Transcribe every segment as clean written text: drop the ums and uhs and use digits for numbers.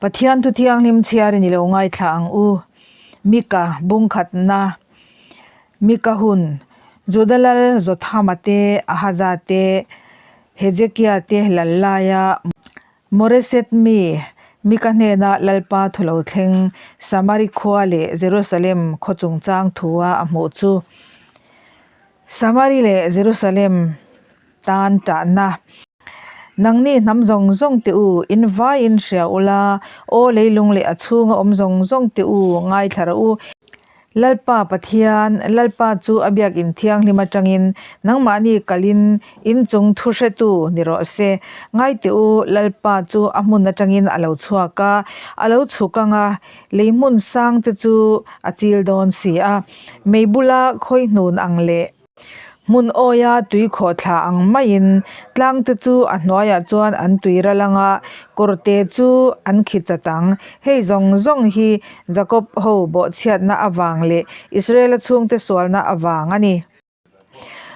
Pathian thu thianghlim chhiarin i lo ngaithla ang u. Mika bungkhatna, Mika hun, Juda lal Jothama te, Ahaza te, Hezekia te lal laia Moreset mi Mika hnena Lalpa thu lo thleng Samari khua leh Jerusalem khaw chungchang thua a hmuh chu Samari leh Jerusalem tan tahna. Nangni hnam zawng zawng te u, in vaiin hria ula, aw leilung leh a chhunga awm zawng zawng te u, ngaithla rawh u. Lalpa Pathian, Lalpa chu a biakin thianghlim atangin nangmahni kalin inchung thu hretu ni rawh se. Ngai teh u, Lalpa chu a hmun atangin a lo chhuak a, a lo chhuk ang a, lei hmun sang te chu a chil dawn si a. Mei bula khawi hnun ang leh Hmun awia tui khawh thla ang maiin tlang te chu a hnuaiah chuan an tui ral ang a, kawrte chu an khi chat ang. Hei zawng zawng hi Jakob ho bawhchhiatna avang leh Israela chhungte sualna avang a ni.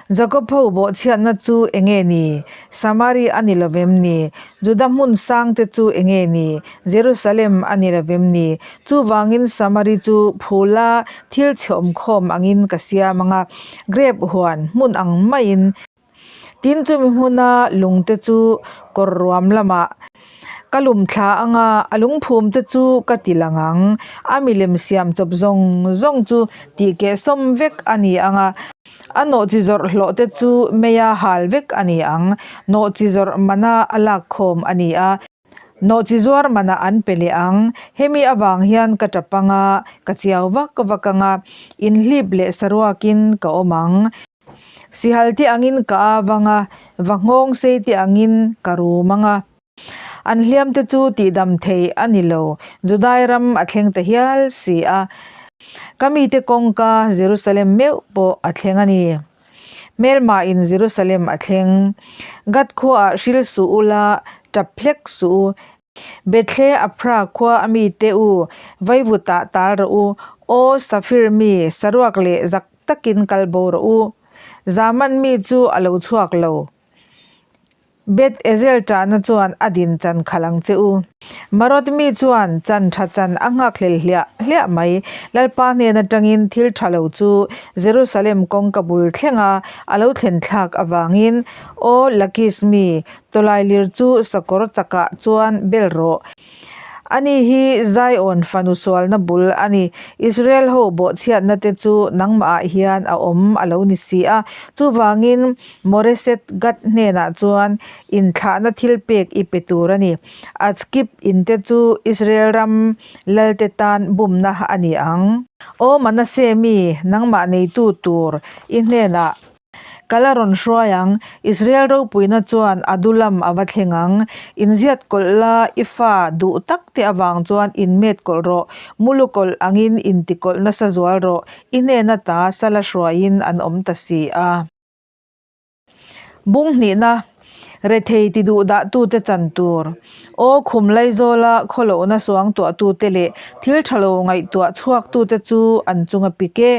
Jakob ho bawhchhiatna chu eng nge ni? Samari a ni lo vem ni? Juda hmun sangte chu eng nge ni? Jerusalem a ni lo vem ni? Chuvangin Samari chu phula thil chhe awmkhawm angin ka siam ang a, grep huan hmun ang maiin. Tin, chumi hmuna lungte chu kawr ruam lamah ka lum thla ang a, a lungphumte chu ka ti lang ang. A milem siam chawp zawng zawng chu tihkehsawm vek a ni ang a, a nawhchi zawrh hlawhte chu meia hal vek a ni ang. Nawhchi zawrh mana a lakkhawm a ni a. Nawhchi zuar manah an pe leh ang. Hemi avang hian ka tap ang a, ka chiau vak vak ang a, inhlip leh saruakin ka awm ang. Sihal te angin ka av ang a, va nghawng sei te angin ka rum ang a. An hliam te chu tihdam thei a ni lo, Judai ram a thleng ta hial si a. Ka mite kawngka Jerusalem meuh pawh a thleng a ni. Hmelmahin Jerusalem a thleng. Gath khuaah hril suh ula, tap hlek suh u. Bethle Aphra khua a mite u, vaivutah tal rawh u. Aw Safir mi, saruak leh zak takin kal bo rawh u. Zaman mi chu a lo chhuak lo. Beth Ezel ṭahna chuan a din chan khalh ang che u. Maroth mi chuan chan ṭha chan a nghakhlel hliah hliah mai. Lalpa hnen aṭangin thil ṭha lo chu Jerusalem kawngka bul thlenga a lo thlen thlak avangin, Aw Lakis mi, tawlailir chu sakawr chakah chuan bel rawh. Ani hi Zion fanu sualna bul a ni. Israel ho bawhchhiatna te chu nangmahah hian a awm a lo ni si a. Chuvangin Moreset Gath hnenah chuan inthlahna thil pek i pe tur a ni. Achkip in te chu Israel ram lalte tan bumna a ni ang. Aw Manasseh mi, nangmah neitu tur i hnenah Ka la rawn hruai ang, Israel ropuina chuan Adulam a va thleng ang. Inziat kawlh la, i fa duh tak te avang chuan inmet kawlh rawh, mulu kawlh angin inti kawlh nasa zual rawh, i hnena ta sala hruaiin an awm ta si a. Bung hnihna, Rethei ti duh dahtute chan tur. Aw khum Laizawla khawlohna suangtuahtute leh thil tha lo ngaihtuah chhuaktute chu an chunga pik e.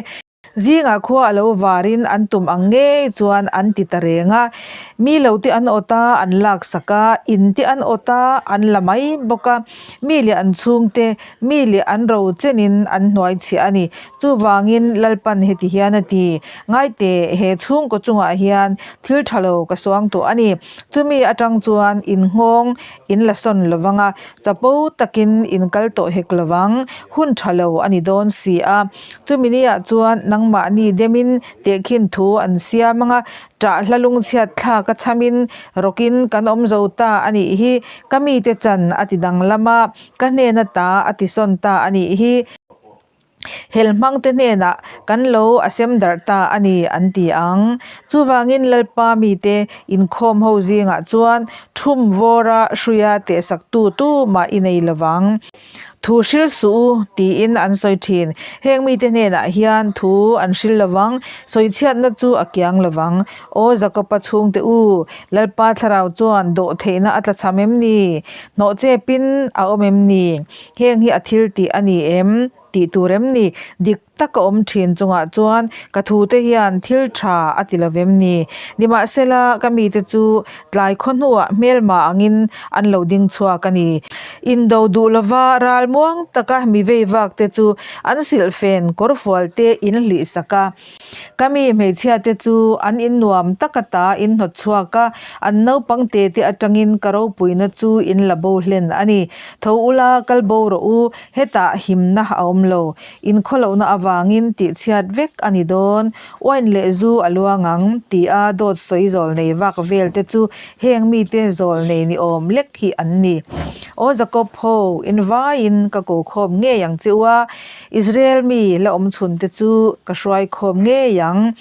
Zingah khua a lo varin an tum ang ngei chuan an ti ta reng a. Mi lo te an awt a, an laksak a, in te an awt a, an la mai bawk a. Mi leh an chhungte, mi leh an ro chenin an hnuai chhiah a ni. Chuvangin Lalpan heti hian a ti, Ngaite, he chhungkaw chungah hian thil tha lo ka suang tawh a ni. Chumi atang chuan in nghawng in la sawn lo vang a, chapo takin in kal tawh hek lo vang, hun tha lo a ni dawn si a. Chumi niah chuan nangmahni demin tehkhin thu an siam ang a, ṭah hla lungchhiat thlak a chhamin rawkin kan awm zo ta a nih hi, ka mite chan a ti danglam a, ka hnena ta a ti sawn ta a nih hi. Hel hmangte hnenah kan lo a sem darh ta a ni an ti ang. Chuvangin Lalpa mite inkhawm ho zingah chuan thum vawra hruia tehsaktu tumah i nei lovang. Thu hril suh u tiin an sawi thin. Heng mite hnenah hian thu an hril lovang, sawichhiatna chu a kiang lovang. Aw Jakopa chhungte u, Lalpa thlarau chuan dawhtheihna a tlachham em ni? Hnawhchepin a awm em ni? Heng hi a thil tih a ni em? Tih tur em ni? Dik. taka awm thin chungah chuan ka thute hian thil tha a ti lo vem ni? Nimahsela, ka mite chu tlai khaw hnuah hmelma angin an lo ding chhuak a ni. Indo duh lova ral muang taka mi vei vak te chu an silhfen kawrfual te in hlih sak a. Ka mi hmeichhia te chu an in nuam taka ta in hnawt chhuak a, an naupang te te atangin ka ropuina chu in la bo hlen a ni. Tho ula kal bo rawh u, hetah himna a awm lo. Inkhawlohna avangin tihchhiat vek a ni dawn. Uain leh zu a luang ang, tia dawt sawi zawl nei vak vel te chu heng mite zawl nei ni awm lek hi an ni. Aw Jakob ho, invaiin ka ko khawm ngei ang che u a, Israel mi la awm chhun te chu ka hruai khawm ngei ang.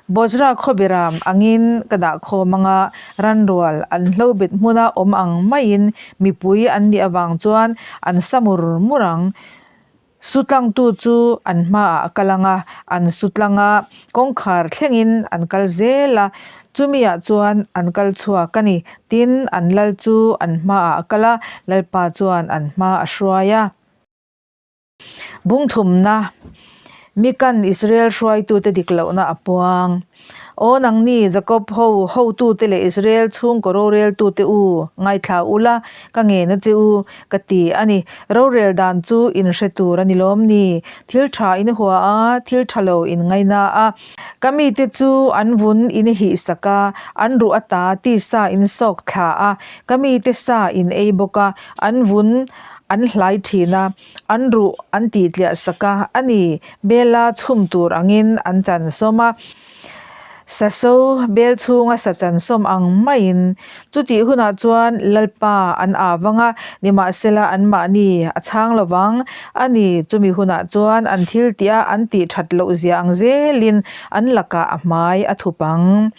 Bozra khawberam angin ka dah khawm anga ranrual an hlo bet hmuna awm ang maiin mipui an nih avang chuan an sa mur mur ang. Su tlangtu chu an hmaah a kal anga an su tlang a, kawngkhar thlengin an kal zel a, chumiah chuan an kal chhuak a ni. Tin, an lal chu an hmaah a kal a, Lalpa chuan an hma a hruai a. Bungthumna, Mikan Israel hruaitute dik lohna a puang. Aw nangni, Jakob ho hotute leh Israel chhungkaw roreltute u, ngaithla ula, ka ngen a che u, ka ti a ni. Rorel dan chu in hre tur a ni lawm ni? Thil tha in hua a, thil tha lo in ngaina a. Ka mite chu an vun in hihsak a, an ruh ata tisa in sawk thla a, ka mite sa in ei bawk a, an vun an hlai thin a. An ruh an tih tliah sak a, a ni, Bela chhum tur angin an chan sawm a, Saso bel chhunga sa chan sawm ang maiin. Chutih hunah chuan Lalpa an aa vang a, nimahsela anmahni a chhang lo vang. A ni, chumi hunah chuan an thil tih a an tih that loh zia ang zelin an lakah a hmai a thup ang.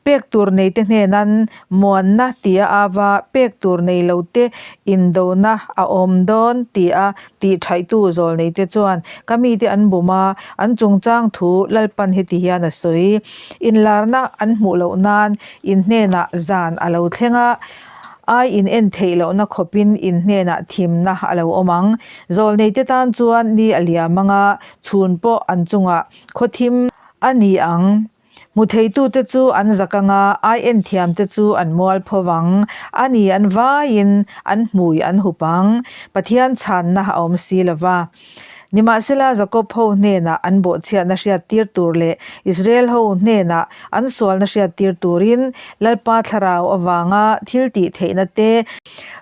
Pek tur neite hnenan muanna tia ava pek tur nei lote indona a awm dawn tia tih thaihtu zawl neite chuan ka mite an bum a, an chungchang thu Lalpan heti hian a sawi. Inlarna an hmuh loh nan in hnenah zan a lo thleng a, ai in en theih lohna khawpin in hnenah thimna a lo awm ang. Zawl neite tan chuan ni a liam anga chhun pawh an chungah khawthim a ni ang. Hmu theitute chu an zak anga, ai en thiamte chu an mual pho vang. A ni, an vaiin an hmui an hup ang. Pathian chhanna a awm si lo va. Nimahsela, Jakob ho hnenah an bawhchhiatna hriattir tur leh Israel ho hnenah an sualna hriattir turin Lalpa thlarau avanga thil tih theihna te,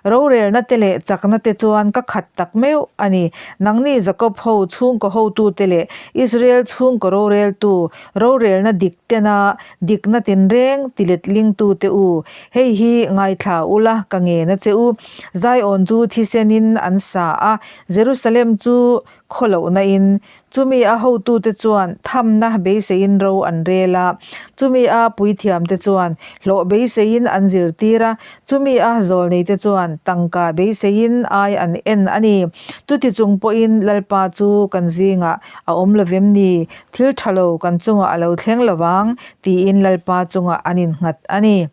Rorelna te leh chakna te chuan ka khat tak meuh a ni. Nangni Jakob ho chhungkaw hotute leh Israel chhungkaw roreltu, rorelna dik tena dikna tinreng tiletlingtute u, hei hi ngaithla ula ka ngen a che u. Zion chu thisenin an sa a, Jerusalem chu khawlohna in Chumi a hotute chuan thamna beiseiin ro an rel a, chumi a puithiamte chuan hlawh beiseiin an zirtir a, chumi a zawlneite chuan tangka beiseiin ai an en a ni. Chuti chung pawhin Lalpa chu kan zingah a awm lo vem ni? Thil tha lo kan chungah a lo thleng lo vang, tiin Lalpa chungah an innghat a ni.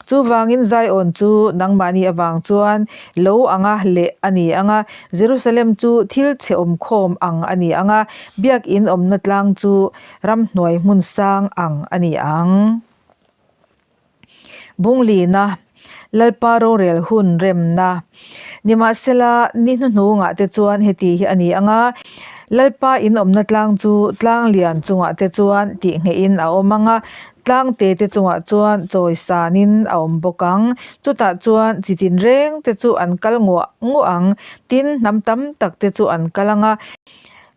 Chuvangin Zion chu nangmahni avang chuan lo anga leh a ni ang a, Jerusalem chu thil chhe awmkhawm ang a ni ang a, biakinn awmna tlang chu ramhnuai hmun sang ang a ni ang. Bunglina, Lalpa rorel hun remna. Nimahsela, ni hnuhnungah te chuan heti hi a ni ang a, Lalpa in awmna tlang chu tlang lian chungah te chuan tihnghehin a awm ang a, Tlang te te chungah chuan chawi sanin a awm bawk ang. Chutah chuan chi tinreng te chu an kal nguah nguah ang. Tin, hnam tam tak te chu an kal ang a.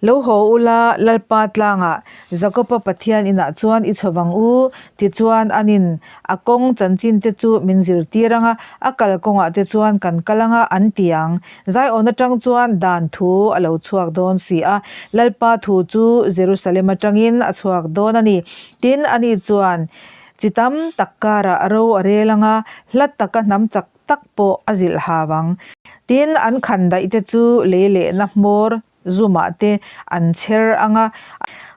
Lo haw ula, Lalpa tlangah Jakoba Pathian inah chuan i chho vang u. Tichuan, anin a kawng chanchin te chu min zirtir ang a, a kal kawngah te chuan kan kal ang a, an ti ang. Zion atang chuan dan thu a lo chhuak dawn si a, Lalpa thu chu Jerusalem atangin a chhuak dawn a ni. Tin, ani chuan chi tam tak karah ro a rel ang a, hla taka hnam chak tak pawh a zilh hau ang. Tin, an khan daih te chu lei lehna hmawr zumah te an chher ang a,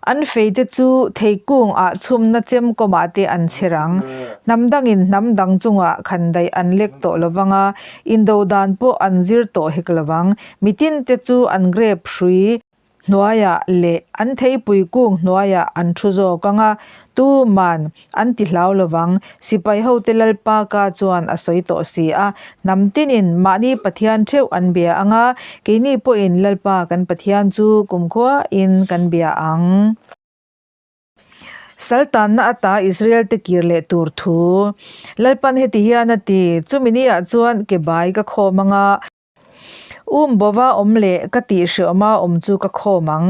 an fei te chu theikung ah chhumna chem kawmah te an chher ang. Hnam dangin hnam dang chungah khan daih an lek tawh lo vang a, indo dan pawh an zir tawh hek lo vang. Mitin te chu an grep hrui. hnuaiah leh an theipui kung hnuaiah an thu zawk ang a, tuman an ti hlau lovang. Sipai hote Lalpa ka chuan a sawi tawh si a, hnam tinin mahni Pathian theuh an bia ang a, keini pawhin Lalpa kan Pathian chu kumkhuain kan bia ang. Saltanna ata Israel te kir leh tur thu Lalpan heti hian a ti, Chumi niah chuan ke bai ka khawm ang a, um bova awm leh ka tih hreawma awm chu ka khawm ang.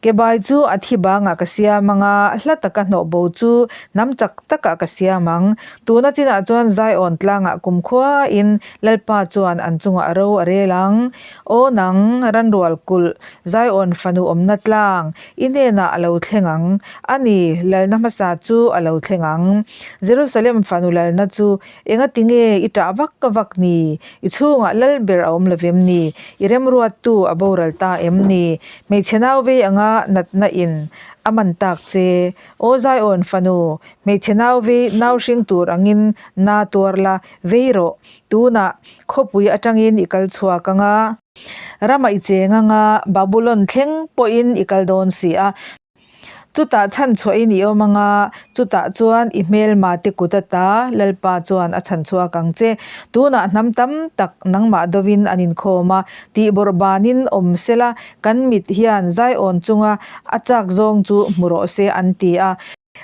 Ke bai chu a thi bangah ka siam ang a, hla taka hnawh bo chu hnam chak takah ka siam ang. Tuna chinah chuan Zion tlangah kumkhuain Lalpa chuan an chungah ro a rel ang. Aw nang, ranrual kulh, Zion fanu awmna tlang, I hnenah a lo thleng ang. A ni, lalna hmasa chu a lo thleng ang. Jerusalem fanu lalna chu engati nge i ṭah vak vak ni? I chhungah lal ber a awm lo vem ni? I remruattu a boral ta em ni? Hmeichhe nau vei anga natna in a man tak che. Aw Zion fanu, hmeichhe nau vei nau hring tur angin na tuar la, vei rawh. Tunah khawpui atangin i kal chhuak anga. Ramah i cheng anga Babulon thleng pawhin i kal dawn si a. Chutah chhanchhuahin i awm anga, chutah chuan i hmelma te kut ata Lalpa chuan a chhanchhuak ang che. Tunah hnam tam tak nangmah dovin an inkhawm a, tihbawrh banin awm sela kan mit hian Zion chunga a chak zawng chu hmu rawh se an ti a.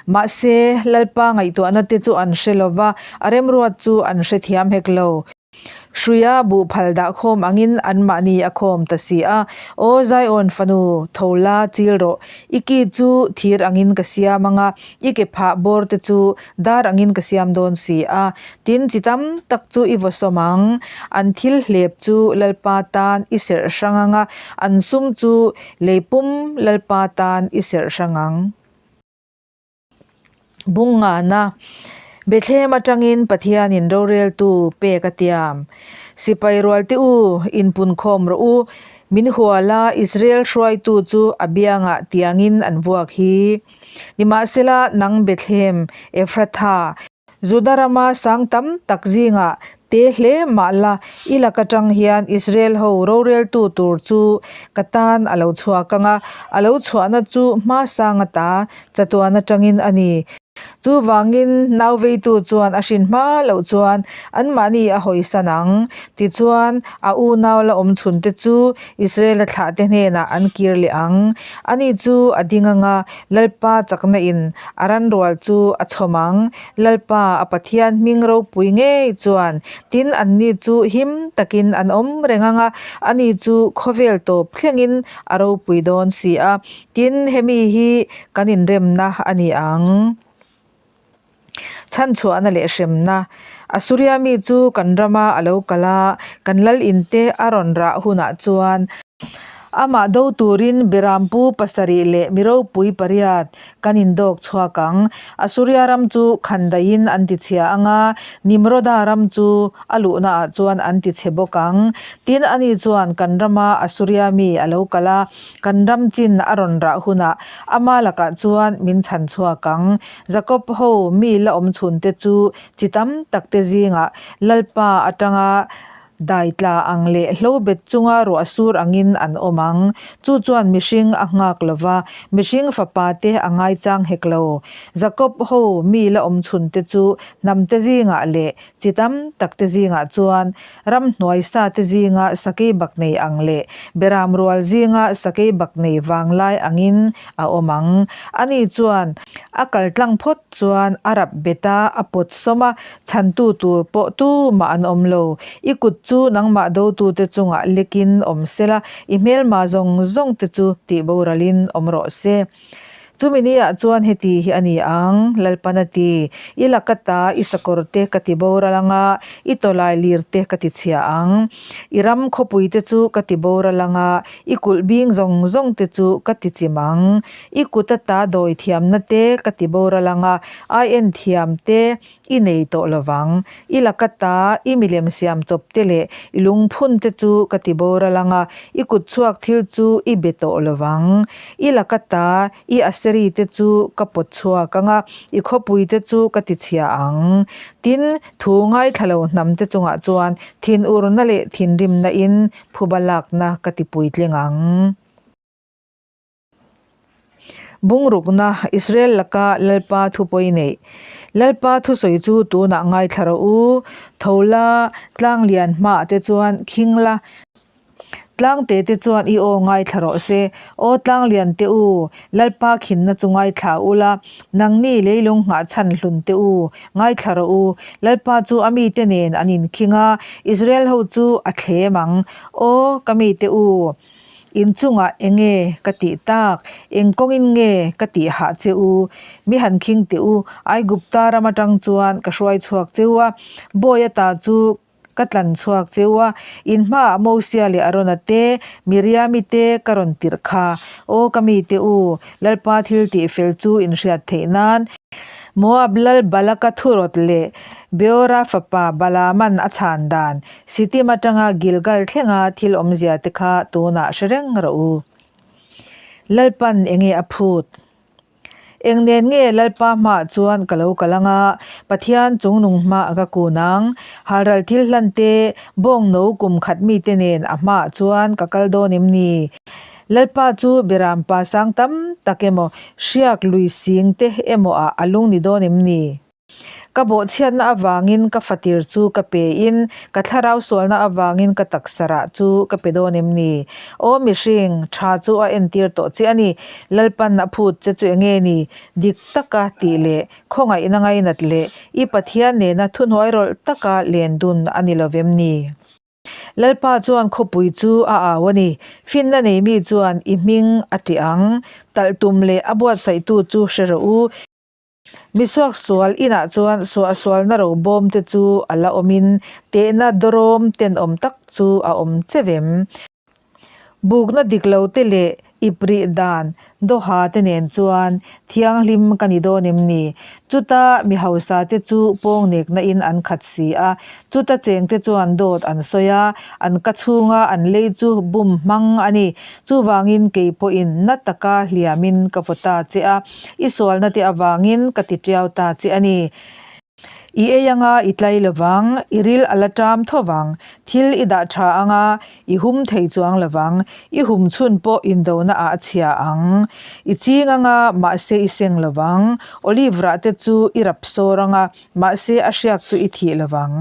Mahse, Lalpa ngaihtuahna te chu an hre lova, a remruat chu an hrethiam hek lo. Hruia buhphal dah khawm angin anmahni a khawm ta si a. Aw Zion fanu, tho la, chil rawh. I ki chu thir angin ka siam ang a, i ke phah bawr te chu dar angin ka siam dawn si a. Tin, chi tam tak chu i vaw sawm ang. An thil hlep chu Lalpa tan i serh hrang ang a, an sum chu lei pum Lalpa tan i serh hrang ang. Bungngana, Bethlehem atangin Pathianin roreltu pek a tiam. Sipai rualte u, inpunkhawm rawh u, min hual a, Israel hruaitu chu a biangah tiangin an vuak hi. Nimahsela, nang Bethlehem, Ephratha, Juda rama sang tam tak zingah te hle mah la, i lak atang hian Israel ho roreltu tur chu ka tan a lo chhuak ang a, a lo chhuahna chu hma sang ata chatuan atangin a ni. Chuvangin nau veitu chuan a hrin hma loh chuan anmahni a hawisan ang. Tichuan, a unau la awm chhunte chu Israel-a thlahte hnenah an kir leh ang. Ani chu a ding ang a, Lalpa chakna in a ranrual chu a chhawm ang. Lalpa a Pathian hming ropui ngei chuan tin anni chu him takin an awm reng ang a, ani chu khawvel tawp thlengin a ropui dawn si a. Tin, hemi hi kan inremna a ni ang. Chhanchhuahna leh hremna. Assuria mi chu kan rama a lo kal a, kan lal inte a rawn rah hunah chuan amah do turin Berampu pasarih leh mi ropui pariat kan indawk chhuak ang. Assuria ram chu khandaiin an tichhia ang a, Nimroda ram chu a luhnaah chuan an tichhe bawk ang. Tin, ani chuan kan rama Assuria mi a lo kal a, kan ram chin a rawn rah hunah ama lakah chuan min chhan chhuak ang. Jakob ho mi la awm chhunte chu chi tam takte zingah Lalpa atanga dai tla ang leh hlo bet chunga ruah sur angin an awm ang. Chu chuan mihring a nghak lo va, mihring fapa te a ngaichang hek lo. Jakob ho mi la awm chhunte chu hnamte zingah leh chi tam takte zingah chuan ramhnuai sate zinga sakei bak nei ang leh beram rual zinga sakei bak nei vanglai angin a awm ang. Ani chuan a kal tlang phawt chuan a rap bet a, a pawt sawm a, chhantu tur pawh tumah an awm lo. I kut chu nangmah dotute chungah lekin awm sela, i hmelma zawng zawngte chu tihboralin awm rawh se. Chumi niah chuan heti hi a ni ang, Lalpan a ti, I laka ta i sakawr te ka ti boral ang a, i tawlai lir te ka ti chhia ang. I ram khawpui te chu ka ti boral ang a, i kulh bing zawng zawng te chu ka ti chim ang. I kut ata dawi thiamna te ka ti boral ang a, ai en thiam te I nei tawh lovang. I laka ta i milem siam chawp te leh i lungphun te chu ka ti boral ang a, i kut chhuak thil chu i be tawh lovang. I laka ta i Aseri te chu ka pawt chhuak ang a, i khawpui te chu ka ti chhia ang. Tin, thu ngaithla lo hnam te chungah chuan thinurna leh thinrimna in phuba lakna ka ti puitling ang. Bungrukna, Israel laka Lalpa thu pawi neih. Lalpa thusawi chu tunah ngaithla rawh u. Tho la, tlang lian hmaah te chuan khing la. Tlang te te chuan i aw ngaithla rawh se. Aw tlang lian te u, Lalpa khinna chu ngaithla u la. Nangni leilung nghah chhan hlun te u, ngaithla rawh u. Lalpa chu a mite nen an inkhing a, Israel ho chu a thlem ang. Aw ka mite u, in chungah eng nge ka tih tak? Eng kawngin nge ka tih hah che u? Mi han khing teh u, Aigupta ram atang chuan ka hruai chhuak cheu a, bawi ata chu Ka tlan chhuak cheu a, in hmaah Mosia leh Arona te, Miriami te ka rawn tirh kha. Aw ka mite u, Lalpa thil tih fel chu in hriat theih nan. Moab lal Balaka thurawt leh Beora fapa Balaaman a chhan dan, Sitim atanga Gilgal thlenga thil awmzia te kha tunah hre reng rawh u. Lalpan enge a phut? Eng nen nge Lalpa hmaah chuan ka lo kal ang a, Pathian chungnung hmaah ka kun ang. Halral thil hlan te, bawng no kum khat mite nen a hmaah chuan ka kal dawn em ni? Lalpa chu beram pa sang tam tak emaw, hriak lui sing te emaw ah a lung ni dawn em ni? Ka bawhchhiatna avangin ka fatir chu ka pe in, ka thlarau sualna avangin ka taksa rah chu ka pe dawn em ni? Aw mihring, tha chu a entir tawh che a ni. Lalpan a phut che chu enge ni? Dik taka tih leh khawngaihna ngainat leh i Pathian nena thuhnuai rawlh taka len dun a ni lo vem ni? Lalpa chuan khawpui chu a au a ni. Finna nei mi chuan i hming a tih ang. Talh tum leh a buatsaihtu chu hre rawh u. Misuaksual inah chuan suahsualna robawm te chu a la awmin tehna dawrawm tenawm tak chu a awm che vem. Bukna dik lo te leh ip rih dan dawha te nen chuan thianghlim ka ni dawn em ni? Chuta mi hausa te chu pawngnekna in an khat si a, chuta cheng te chuan dawt an sawi a, an ka chhunga an lei chu bum hmang a ni. Chuvangin kei pawhin na taka hliamin ka vaw ta che a. I sualna te avangin ka ti tiau ta che a ni. I ei anga i tlai lovang, i ril a la ṭam tho vang, thil i dah ṭha anga i hum thei chuang lovang, i hum chhun pawh indona ah a chhia ang. I ching anga mahse i seng lovang, olive rah te chu i rap sawr anga mahse a hriak chu i thih lovang.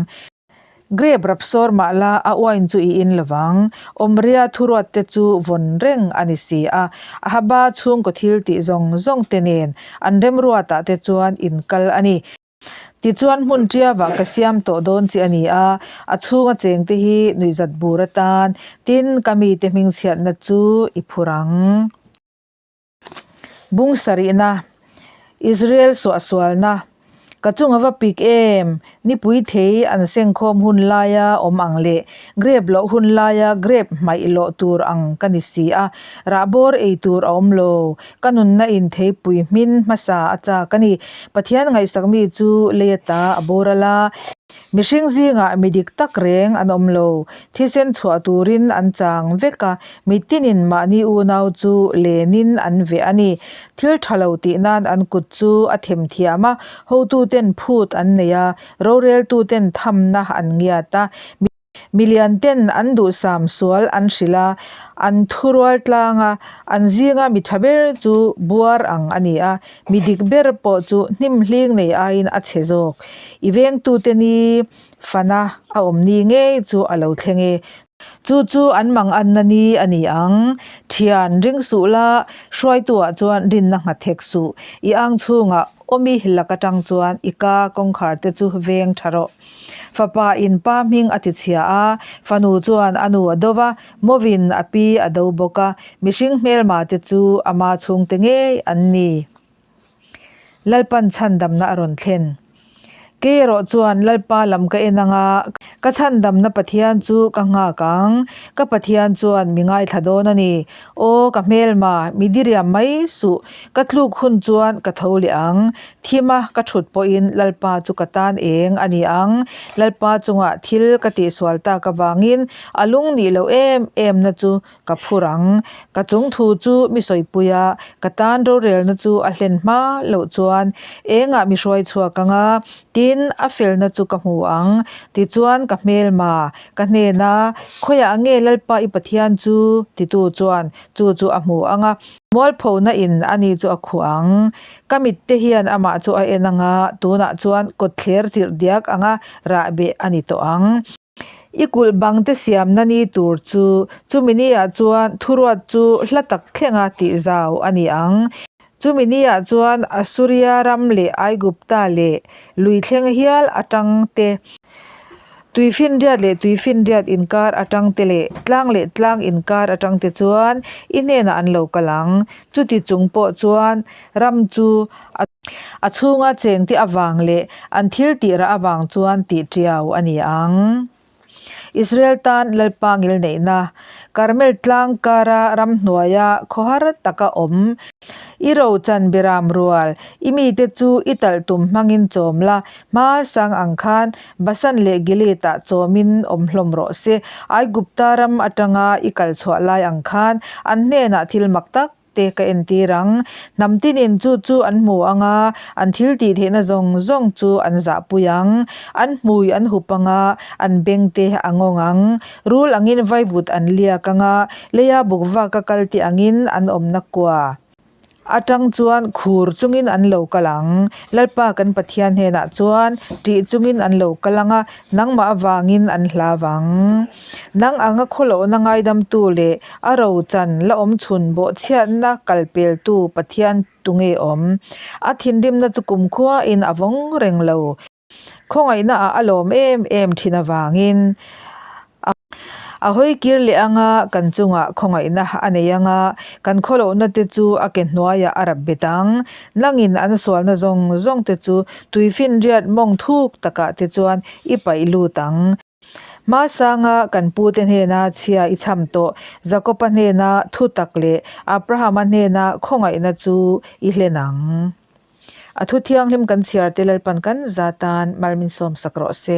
Grape rap sawr mah la, a uain chu i in lovang. Awmria thuruat te chu vawn reng a ni si a. Ahaba chhungkaw thil tih zawng zawng te nen an remruatah te chuan in kal a ni. Tichuan hmun ṭiavah ka siam tawh dawn chi a ni a, a chhunga cheng te hi nuihzat bur atan, tin ka mite hmingchhiatna chu i phur ang. Bung sarihna, Israel suahsualna, Ka chung a va pik em? Nipui thei an sengkhawm hun laia awm ang leh grape loh hun laia grape hmaih loh tur ang ka ni si a, rahbawr ei tur a awm lo. Ka nunna in theipui hmin hmasa a chak a ni. Pathian ngaihsak mi chu lei ata a boral a. Mihring zingah mi dik tak reng an awm lo. Thisen chhuah turin an chang vek a, mitinin mahni unau chu lenin an veh a ni. Thil tha lo tih nan an kut chu a themthiam a, hotuten phut an nei a, roreltuten thamna an ngiat a, milianten an duhsam sual an hrilh a, an thurual tlang a, an zinga mi tha ber chu buar ang a ni a, Mi dik ber pawh chu hnim hling nei aiin a chhe zawk. I vengtute ni fana a awm ni ngei chu a lo thleng e. Chu chu an manganna ni a ni ang. Thian, ring suh la, hruaituah chuan rinna nghat hek suh. I ang chhungah awmi lak atang chuan i ka kawngkhar te chu veng tha rawh. Fapa in pa hming a ti chhia a, fanu chuan a nu a do va, Mawin a pi a do bawk a, mihring hmelma te chu ama chhungte ngei an ni. Lalpan chhandamna a rawn thlen. Kei erawh chuan Lalpa lam ka en ang a, ka chhandamna Pathian chu ka nghak ang, ka Pathian chuan mi ngaithla dawn a ni. Aw ka hmelma, mi diriam mai suh, ka tluk hun chuan ka tho leh ang, Thima ka thut pawhin Lalpa chu ka tan eng a ni ang. Lalpa chungah thil ka tihsual tak avangin a lung nih loh em em na chu ka phur ang. Ka chung thu chu mi sawipui a, ka tan rorelna chu a hlen hma loh chuan engah mi hruai chhuak ang a, tin. Tin, a felna chu ka hmu ang. Tichuan, ka hmelma, ka hnena, Khawiah nge Lalpa i Pathian chu? titu chuan chu chu a hmu ang a. Mualphona in ani chu a khuh ang. Ka mitte hian amah chu a en ang a, tunah chuan kawtthler chirh diak anga rahbeh a ni tawh ang. I kulh bangte siamna ni tur chu chumi niah chuan thuruat chu hla tak thlenga tih zau a ni ang. Chumi niah chuan Assuria ram leh Aigupta leh lui thleng hial atang te, tuifinriat leh tuifinriat inkar atang te leh tlang leh tlang inkar atang te chuan i hnenah an lo kal ang. Chuti chung pawh chuan ram chu a. A chhunga chengte avang leh an thil tih rah avang chuan tih tiau a ni ang. Israel tan Lalpa ngilneihna, Karmel tlang kara ramhnuaia khawhar taka awm, i rochan biram rual, i mite chu i talh tum hmangin chawm la, hmasang ang khan Basan leh Gilead-ah chawmin awm hlawm rawh se. Aigupta ram atanga i kal chhuah lai ang khan an hnenah thil mak tak te ka entir ang. Hnam tinin chu chu an hmu ang a, an thil tih theihna zawng zawng chu an zahpui ang. An hmui an hup ang a, an beng te a ngawng ang. Rul angin vaivut an liak ang a, leia buk vak a kal tih angin an awmna kua atang chuan khur chungin an lo kal ang. Lalpa kan Pathian hnenah chuan ṭih chungin an lo kal ang a, nangmah avangin an hlau ang. Nang anga khawlohna ngaidamtu leh a rochan la awm chhun bawhchhiatna kalpeltu Pathian tunge awm? A thinrimna chu kumkhuain a vawng reng lo. Khawngaihna ah a lawm em em thin avangin a hawi kir leh anga kan chungah khawngaihna a nei anga kan khawlohna te chu a ke hnuaiah a rap bet ang. Nangin an sualna zawng zawng te chu tuifinriat mawng thuk takah te chuan i paih lut ang. Hmasanga kan pute hnena chhia i chham tawh, Jakoba hnena thu tak leh Abrahama hnena khawngaihna chu i hlen ang. A thu thianghlim kan chhiar te Lalpan kan za tan mal min sawmsak rawh se.